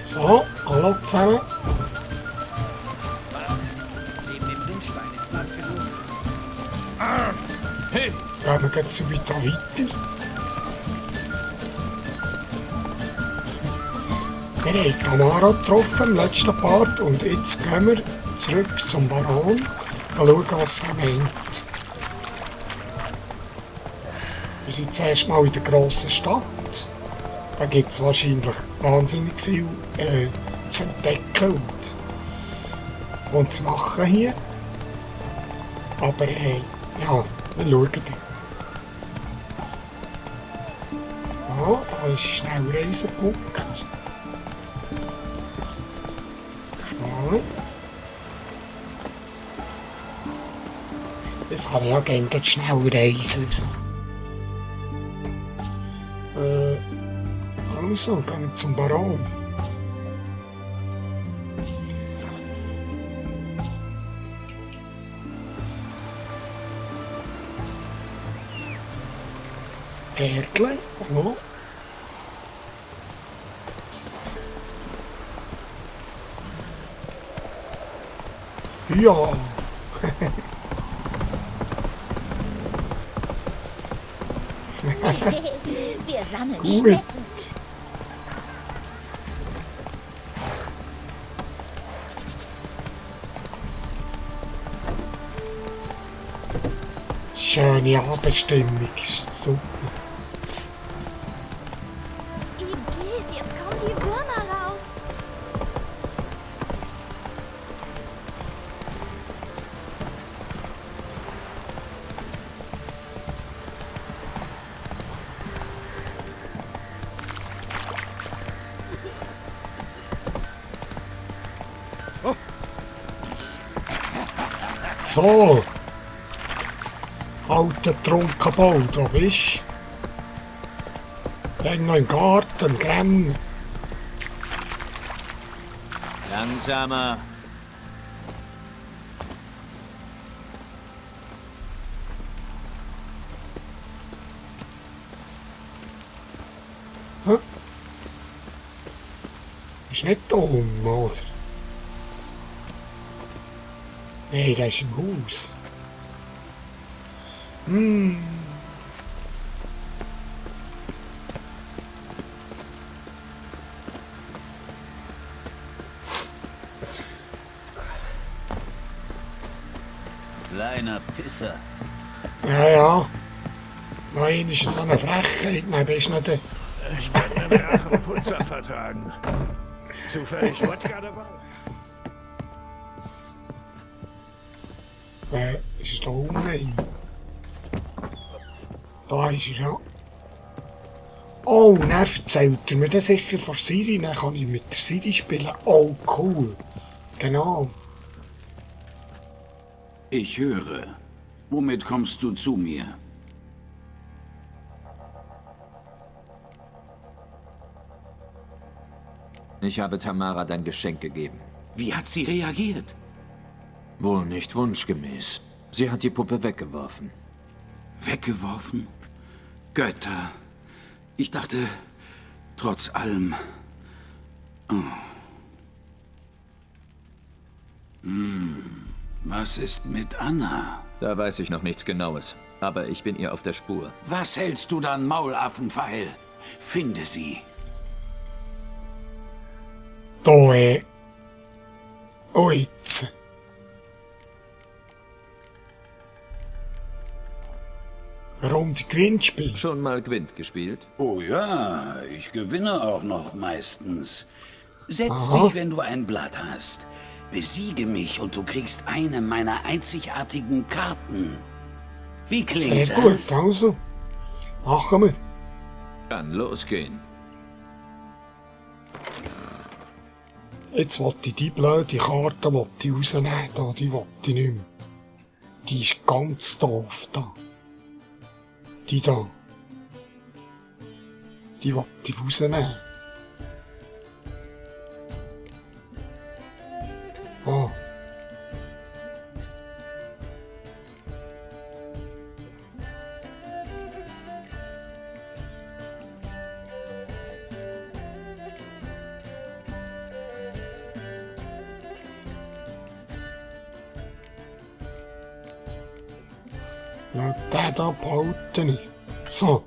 So, hallo zusammen. Das Leben im Windstein ist nass genug. Hey! Gehen wir jetzt so wieder weiter. Wir haben Tamara getroffen im letzten Part und jetzt gehen wir zurück zum Baron und schauen, was er meint. Wir sind zuerst mal in der grossen Stadt. Da gibt es wahrscheinlich wahnsinnig viel zu entdecken und zu machen hier. Aber ja, wir schauen dann. So, da ist Schnellreisepunkt. Schmal. Jetzt kann ich ja gerne schnell reisen. Also, gehen wir zum Baron. Pferdle, hallo? Ja. Wir sammeln Gut. Schnecken. Schöne Abendstimmung, ist super. Igitt, jetzt kommen die Würmer raus. So. Alter Trunkenbau, da bist du. Häng noch im Garten, Grennen. Langsamer. Ist nicht da oben, oder? Nein, der ist im Haus. Kleiner Pisser. Ja, ja. Nein, ist so eine Frechheit. Nein, bist du nicht der. Ich kann den Rachenputzer vertragen. Zufällig Wodka dabei? Ist er da unten? Da ist er, ja. Oh, und er erzählt er mir das sicher von Siri. Dann kann ich mit der Siri spielen. Oh, cool. Genau. Ich höre. Womit kommst du zu mir? Ich habe Tamara dein Geschenk gegeben. Wie hat sie reagiert? Wohl nicht wunschgemäß. Sie hat die Puppe weggeworfen. Weggeworfen? Götter. Ich dachte, trotz allem... Oh. Was ist mit Anna? Da weiß ich noch nichts Genaues. Aber ich bin ihr auf der Spur. Was hältst du dann, Maulaffenpfeil? Finde sie. Da, Oh, jetzt. Warum die Gewinnspiel? Schon mal Gwent gespielt? Oh ja, ich gewinne auch noch meistens. Setz Aha. dich, wenn du ein Blatt hast. Besiege mich und du kriegst eine meiner einzigartigen Karten. Wie klingt Sehr gut, das? also. Machen wir. Kann losgehen. Jetzt wollte ich die blöde Karte rausnehmen, da, die wollte ich nicht mehr. Die ist ganz doof, da. Die da. Die wollte ich rausnehmen. Ah. Ja, den da behalte ich. So.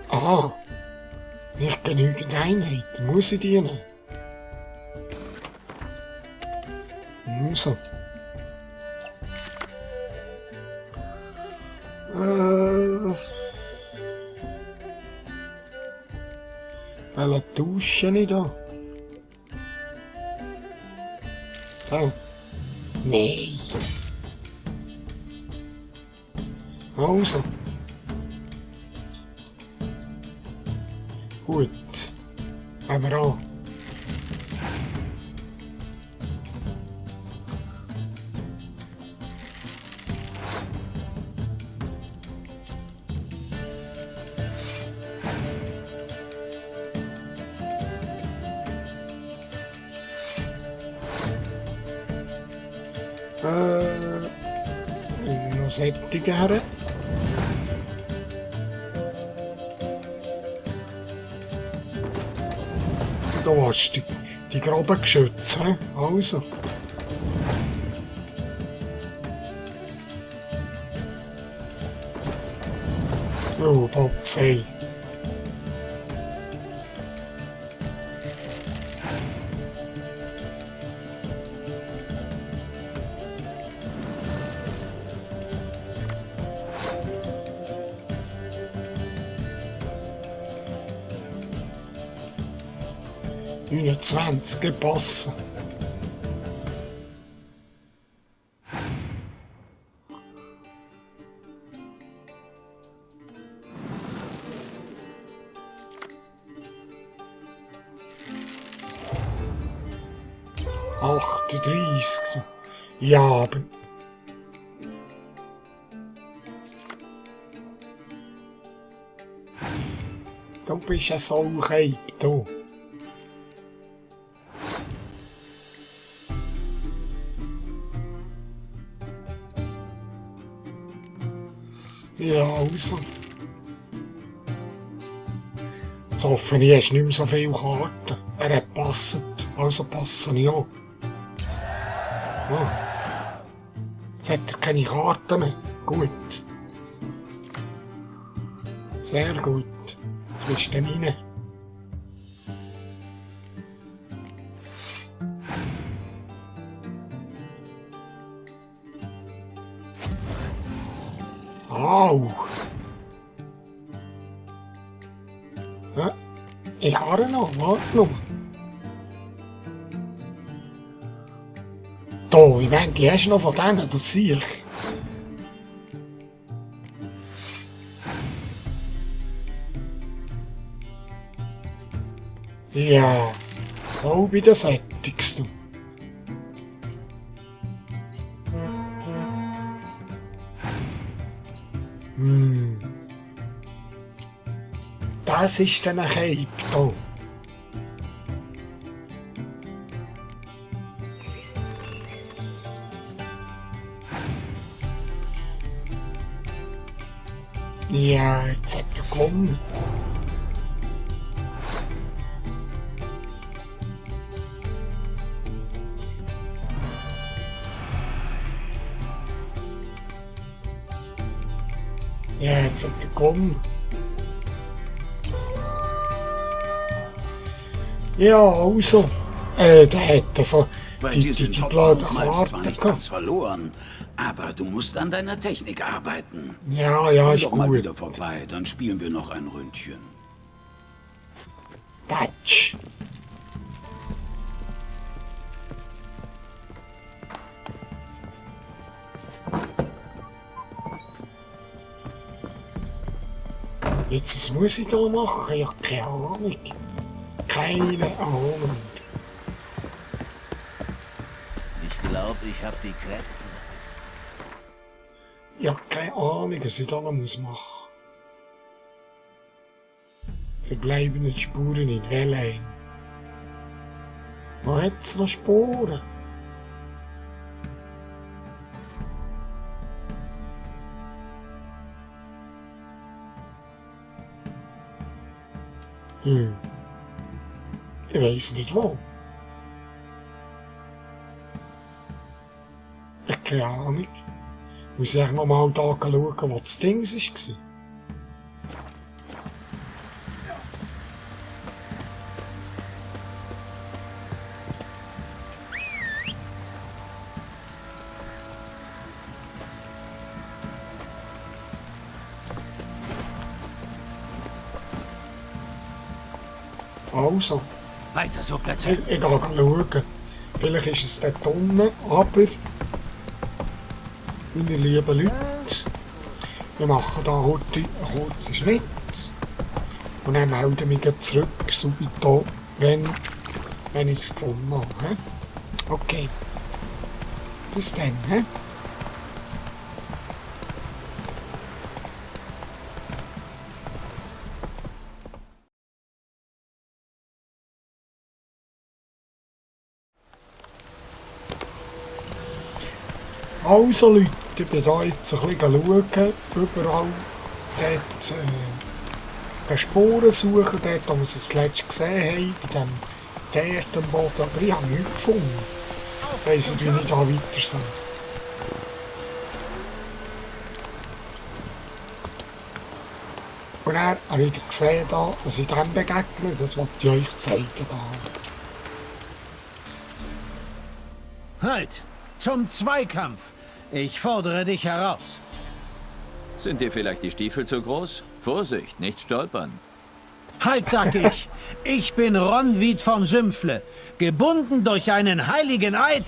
Aha. Nicht genügend Einheiten. Muss ich die nehmen? So. Welche Dusche ich da? Da. Nein. Also. Gut. Fangen wir an. Noch sättigen her. Da hast du die groben Geschütze. Also. Oh, Polizei. ...29 gepassen. Ja, aber... Du bist ein Saucheib, du. Ja, also. Jetzt hoffe ich, hast nicht mehr so viele Karten. Er hat gepasst, also passen ich auch. Oh. Jetzt hat er keine Karten mehr. Gut. Sehr gut. Jetzt bist du meine. Au! Ja, ich habe noch, warte noch. Da, wie viele hast du noch von denen, du siehst? Ja, da bei der sättigst du. Das ist dann ein Cape da. Ja, jetzt hat er gewonnen. Ja, jetzt hat er gewonnen. Ja, also, der hat so die blöden Karten gehabt. Verloren, aber du musst an deiner Technik arbeiten. Ja, ja, ist Komm doch mal gut. wieder vorbei, dann spielen wir noch ein Ründchen. Tatsch. Jetzt, was muss ich da machen? Ich habe keine Ahnung. Keine Ahnung. Ich glaube, ich habe die Krätze. Ich habe keine Ahnung, was ich da noch machen muss. Verbleibende Spuren in Wellen. Wo hat es noch Spuren? Ich weiss nicht wo. Keine Ahnung. Muss ich nochmal da schauen, wo das Ding war. Also, Weiter so, Plätze. ich gehe schauen. Vielleicht ist es dort unten, aber, meine lieben Leute, wir machen da heute einen kurzen Schnitt und dann melden wir gleich zurück, subito, wenn ich es gefunden habe. Okay, bis dann. Also Leute, ich bin da jetzt ein bisschen schauen, überall dort Spuren suchen, dort wo wir es das letzte gesehen haben, bei dem Pferdenboden, aber ich habe nichts gefunden. Ich weiss nicht, wie ich da weiter soll. Und dann habe ich gesehen, da, dass ich dem begegne, das wollte ich euch zeigen. Da. Halt! Zum Zweikampf! Ich fordere dich heraus. Sind dir vielleicht die Stiefel zu groß? Vorsicht, nicht stolpern. Halt, sag ich! Ich bin Ronwid vom Sümpfle, gebunden durch einen heiligen Eid.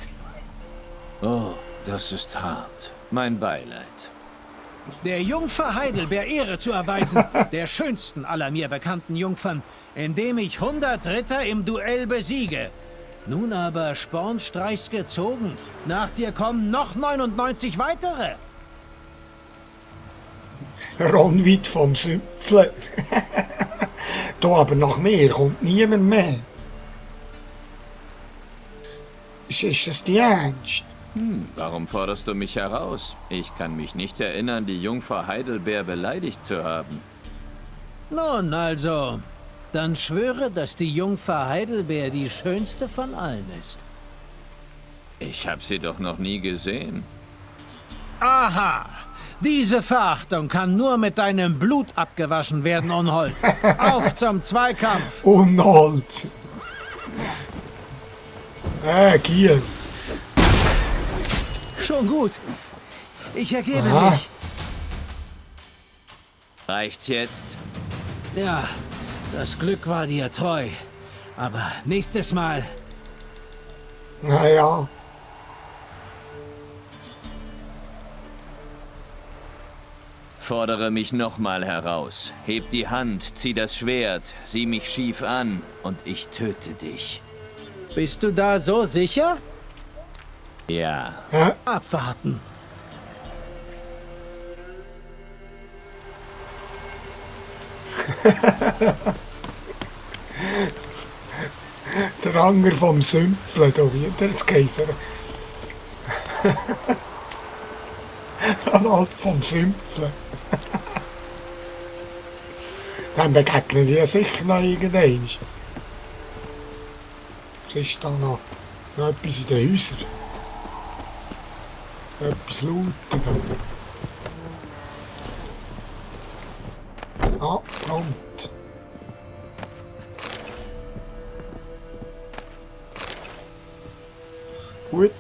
Oh, das ist hart. Mein Beileid. Der Jungfer Heidelbeer Ehre zu erweisen, der schönsten aller mir bekannten Jungfern, indem ich 100 Ritter im Duell besiege. Nun aber Spornstreichs gezogen. Nach dir kommen noch 99 weitere. Ronwid vom Sümpfle. Da aber nach mir kommt niemand mehr. Ist das die Ernst? Warum forderst du mich heraus? Ich kann mich nicht erinnern, die Jungfer Heidelbeer beleidigt zu haben. Nun also, dann schwöre, dass die Jungfer Heidelbeer die schönste von allen ist. Ich habe sie doch noch nie gesehen. Aha! Diese Verachtung kann nur mit deinem Blut abgewaschen werden, Unhold. Auf zum Zweikampf! Unhold. Giel. Schon gut. Ich ergebe Aha. mich. Reicht's jetzt? Ja, das Glück war dir treu. Aber nächstes Mal. Naja. Fordere mich nochmal heraus. Heb die Hand, zieh das Schwert, sieh mich schief an und ich töte dich. Bist du da so sicher? Ja. Abwarten. Der Anger vom Sümpfle, da wird er jetzt geheißen. Ronald vom Sümpfle. Dann begegnen die ja sicher noch irgendwann. Was ist da noch etwas in den Häusern? Etwas lauten da. Ah, kommt. Gut.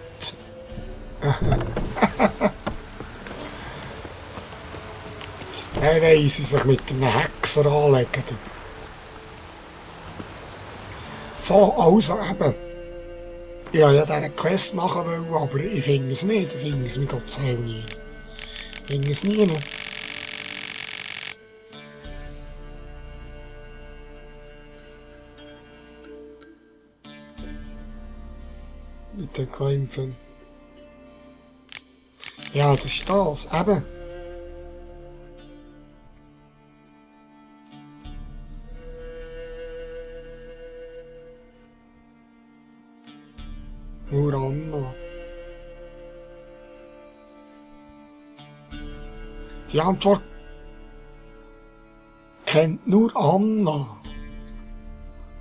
Er weiss, sich mit einem Hexer anlegen. So, also eben. Ich wollte ja dieser Quest nachher wollen, aber ich finde es nicht. Ich finde es, mir Gott sei Dank nie. Ich finde es nie. Mit den Kämpfen. Ja, das ist das, eben. Nur Anna. Die Antwort kennt nur Anna.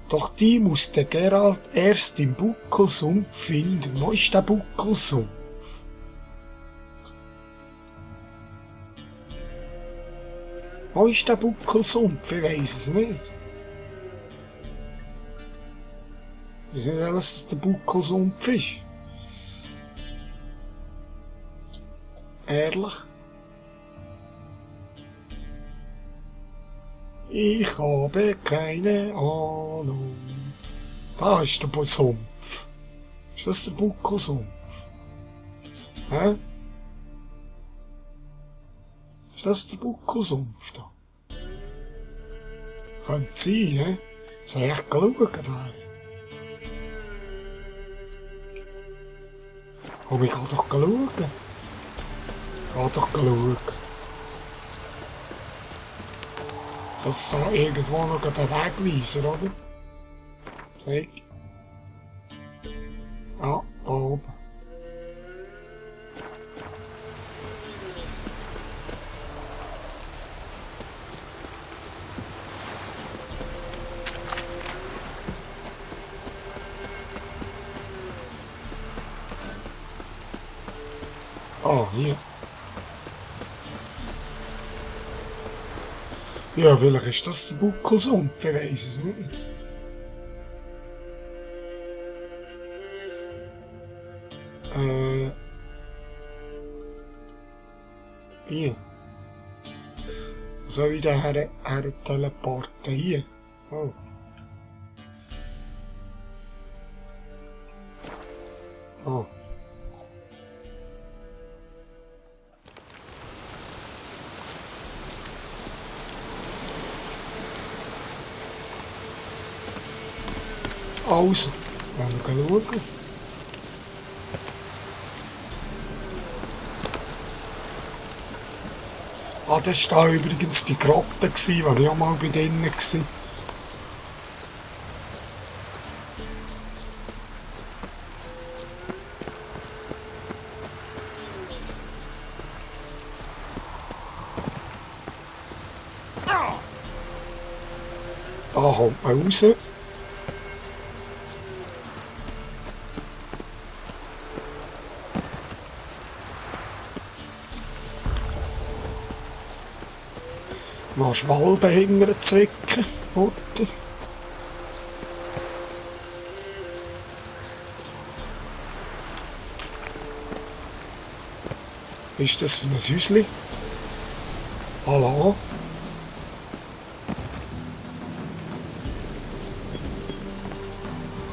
Doch die muss der Geralt erst im Buckelsumpf finden. Wo ist der Buckelsumpf? Wo ist der Buckelsumpf? Ich weiss es nicht. Ich weiß nicht, dass es der Buckelsumpf ist. Ehrlich? Ich habe keine Ahnung. Da ist der Sumpf. Ist das der Buckelsumpf? Hä? Ist das der Buckelsumpf da? Könnte sein, hä? Soll ich echt schauen da? Komm, ich geh doch schauen. Geh doch schauen. Das ist da irgendwo noch der Wegweiser, oder? Zeig. Ja, da oben. Ah, hier. Ja, vielleicht ist das der Buckelsumpf, ich weiss es nicht. Hier. Soll ich da her teleporten? Hier. Oh. Oh. Also, wollen wir schauen. Ah, das war da übrigens die Grotte, wo ich auch mal bei denen war. Da kommt man raus. Mal Schwalben hinterher zwicken. Warte. Ist das für ein Häusli? Hallo?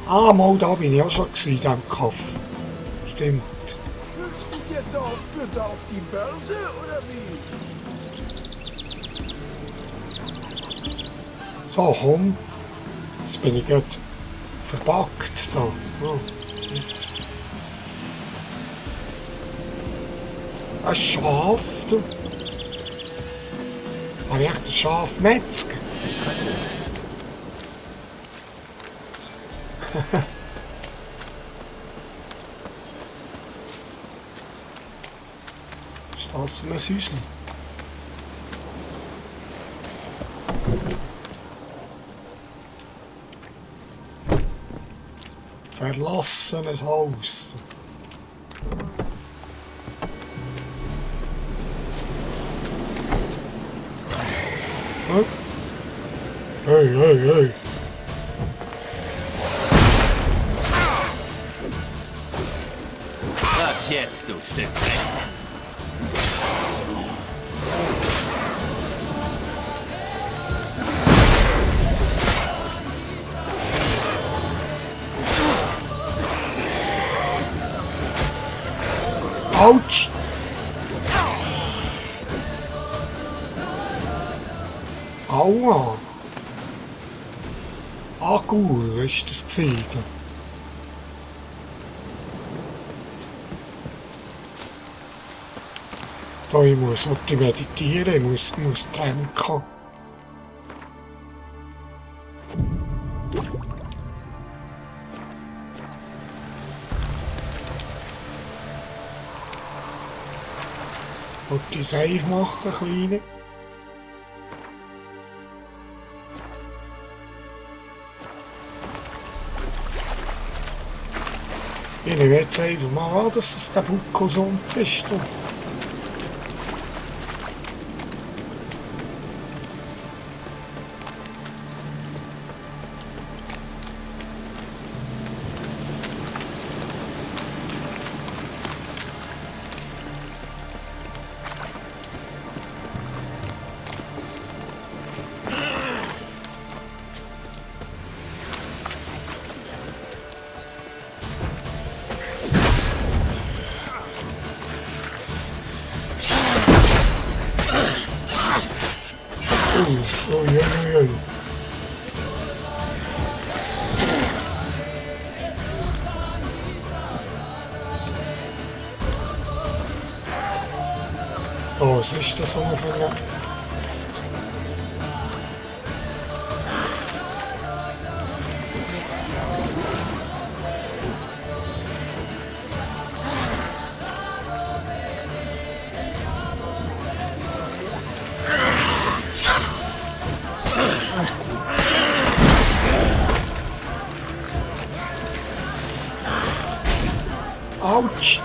Ah, mal da bin ich auch schon in diesem Kaff. Stimmt. Willst du dir Dorf für Dorf die Börse oder wie? So, komm. Jetzt bin ich gerade verpackt da. Oh, jetzt. Ein Schaf, du. Habe ich echt ein Schaf Metzger? Ist das ein Häusli? Verlassenes Haus. Hä? Hey, hey, hey. Was jetzt, du Stück Dreck? Autsch! Aua! Agul ist das gewesen. Da, ich muss heute meditieren, ich muss trinken. Und die Save machen, kleine. Ich nehme jetzt einfach mal an, dass das der Buckelsumpf ist. Was ist das so für eine... Autsch!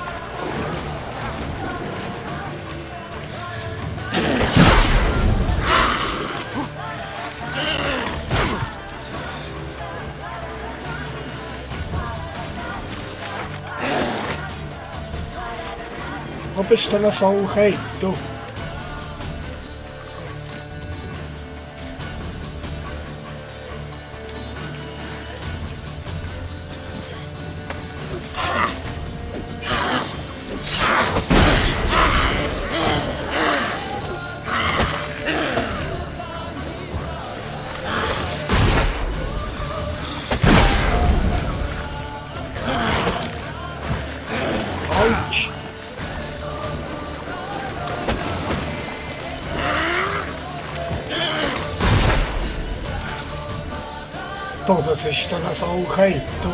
Wo bist du denn so okay, du? Autsch! Du, das ist dann so okay, du.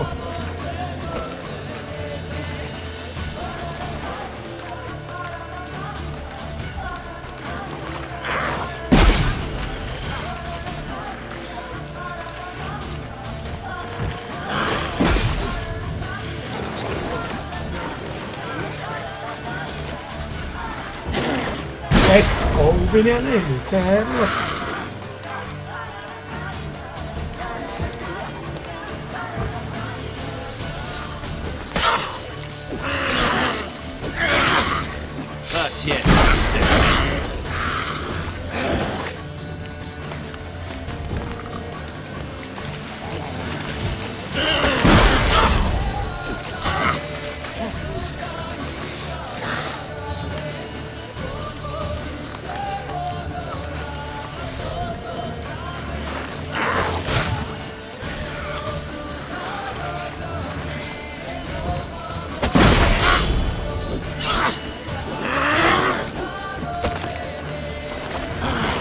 Jetzt glaube ich ja nicht, ehrlich. Was jetzt?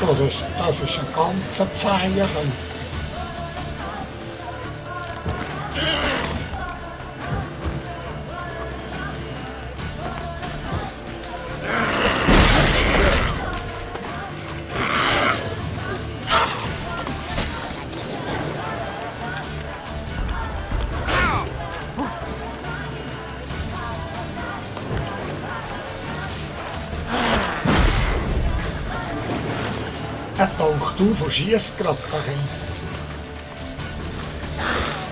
Du, das ist ein ganzer Zeichen. Er taucht auf und schiesst gerade dahin.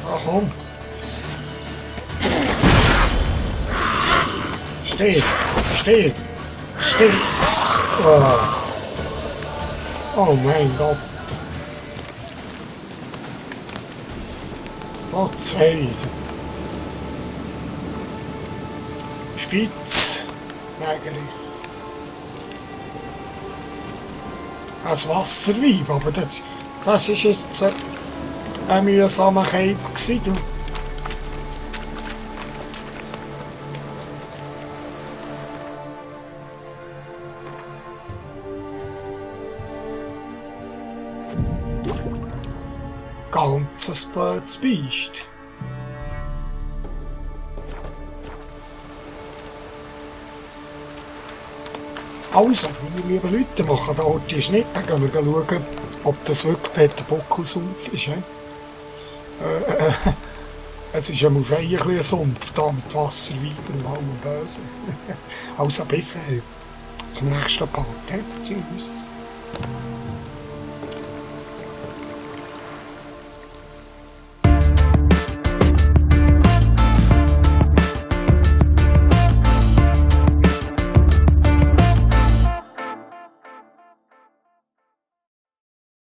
Ach komm. Steht, steht, steht. Oh, oh mein Gott. Gott sei Dank. Spitz, Mägerich. Als Wasserweib, aber das ist jetzt ein mühsamer Cape gewesen, du. Ganzes blödes Biest. Also, meine lieben Leute, machen da heute die Schnitt, dann gehen wir schauen, ob das wirklich der Buckelsumpf ist. Es ist ja mal ein bisschen ein Sumpf da mit Wasserweibern und allem Bösen. Also bis zum nächsten Part. Tschüss.